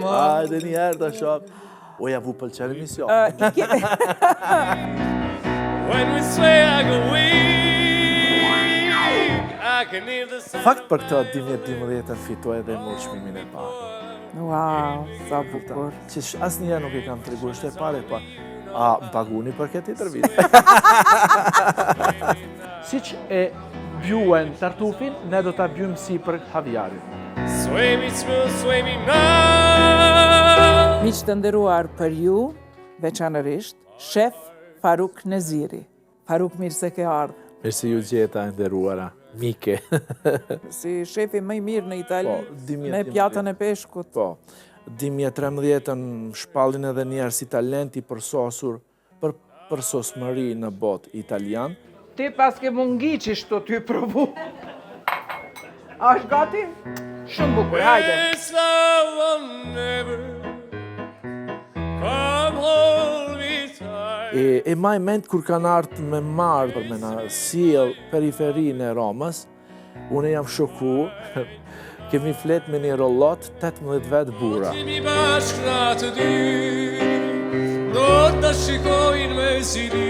Hajde një herë të shoh. O ja vu pëlqen emision. When we say I go weak, I can hear the sound. Fakt për këtë 2012-ën fitoi edhe mori çmimin e parë. Wow, sa bukur. Që asnjëherë nuk e kam tregu, është e pare, pa. A, më paguni për këtë intervistë. Siç e bjuen tartufin, ne do ta bjujmë si për havjarin. Sway me smooth, sway me now. Miq të nderuar për ju, veçanërisht, shef Faruk Neziri. Faruk, mirë se ke ardhë. Mirë se ju gjeta e nderuara, mike. Si shefi më i mirë në Itali, Po, 2013. me pjatën e peshkut. Po, 2013-ën shpallin edhe njëherë si talent i përsosur për përsosmëri në botë italian. Ti paske mungi që shto ty provu. A është gati? Shumë bukur, hajde. It's now or never. Come hold me tight. E, e maj mend kur kanë ardhë me marrë për me na sjell periferinë e Romës, unë jam shoku, kemi flet me një rollot 18 vetë burra. Jemi bashkë na të dy, do të shikojnë me zili.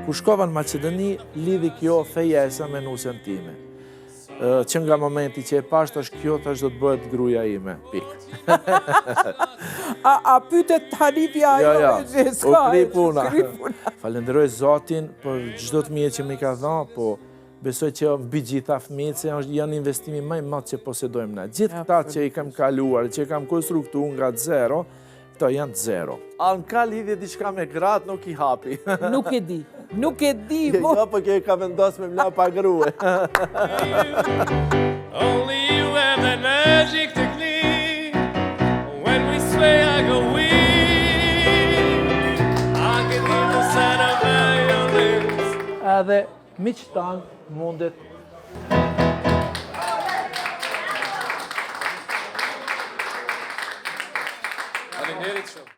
Kur shkova në Maqedoni, lidhi kjo fejesa me nusen time. Ë, Që nga momenti që e pash, tash kjo tash do të bëhet gruaja ime, pik. A, a pytet Hanifja Jo, jo, që u s'ka, kry puna. u kry puna. Falenderoj Zotin për çdo të mirë që më ka dhënë, po besoj që mbi gjitha fëmijët se janë janë investimi më i madh që posedojmë na. Gjithë këta që i kam kaluar, që i kam konstruktu nga zero, këto janë zero. A në ka lidhje diçka me gratë, nuk i hapi. Nuk e di, nuk e di. mo. Jo, po kjo e ka vendos me mla pa grue. Only you have that magic technique. When we sway, I go weak. I can hear the sound of violins. Edhe miq tanë mundet Faleminderit shumë.